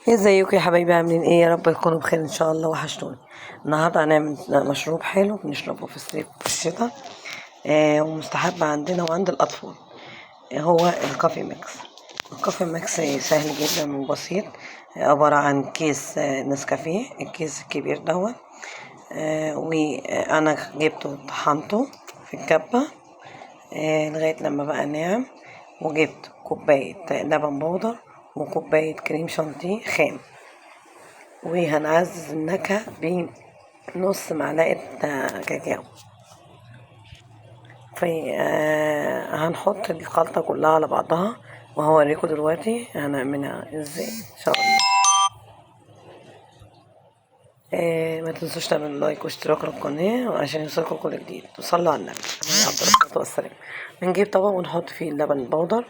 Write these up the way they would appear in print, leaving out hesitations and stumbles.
ازيكم يا حبايبي؟ عاملين ايه؟ يا رب تكونوا بخير ان شاء الله. وحشتوني. النهارده هنعمل مشروب حلو بنشربه في الصيف في الشتاء، ومستحب عندنا وعند الاطفال، هو ال coffee mix. ال coffee mix سهل جدا وبسيط، عبارة عن كيس نسكافيه، الكيس الكبير دوت، وانا جبته وطحنته في الكبه لغاية لما بقى ناعم، وجبت كوباية لبن بودر وكوباية كريم شانتيه خام، وهنعزز النكهة بنص معلقة كاكاو. في هنحط الخلطة كلها على بعضها وهوريكم دلوقتي هنعملها ازاي ان شاء الله. ما تنسوش تعملوا لايك واشتراك للقناة عشان يوصلكم كل جديد. وصلوا على النبي عليه الصلاة والسلام. بنجيب طبق ونحط فيه اللبن البودر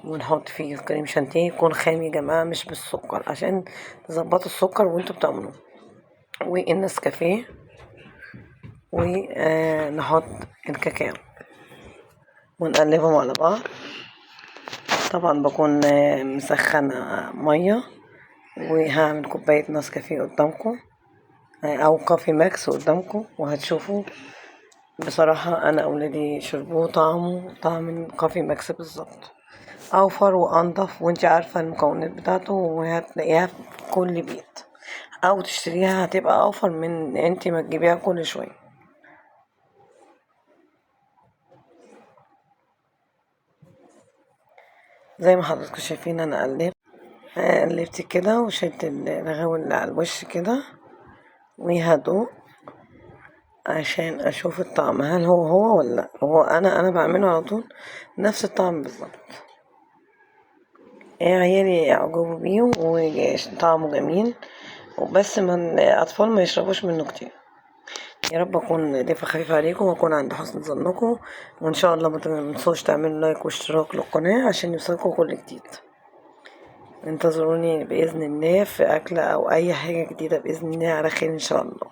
ونحط فيه الكريم شانتيه، يكون خام يا جماعة مش بالسكر عشان تظبطوا السكر وانتوا بتعملوه، والنسكافيه، ونحط الكاكاو ونقلبهم على بعض. طبعا بكون مسخنة مية، وهعمل كوباية نسكافيه قدامكم او coffee mix قدامكم وهتشوفوا. بصراحة انا اولادي شربوه، طعمه طعم ال coffee mix بالظبط، اوفر وانضف، وانت عارفة المكونات بتاعته وهتلاقيها في كل بيت، او تشتريها هتبقى اوفر من انت ما تجيبيها كل شوية. زي ما حضراتكم شايفين انا قلبت كده وشلت الرغاوي اللي على الوش كده، وهدوق عشان اشوف الطعم هل هو هو ولا لا. هو انا بعمله على طول نفس الطعم بالظبط، عيالي يعجبوا بيه وطعمه جميل، وبس من الاطفال ما يشربوش منه كتير. يا رب اكون ضيفه خفيفة عليكم واكون عند حسن ظنكم، وان شاء الله ما تنسوش تعملوا لايك واشتراك للقناة عشان يوصلكم كل جديد. انتظروني باذن الله في اكله او اي حاجة جديدة باذن الله على خير ان شاء الله.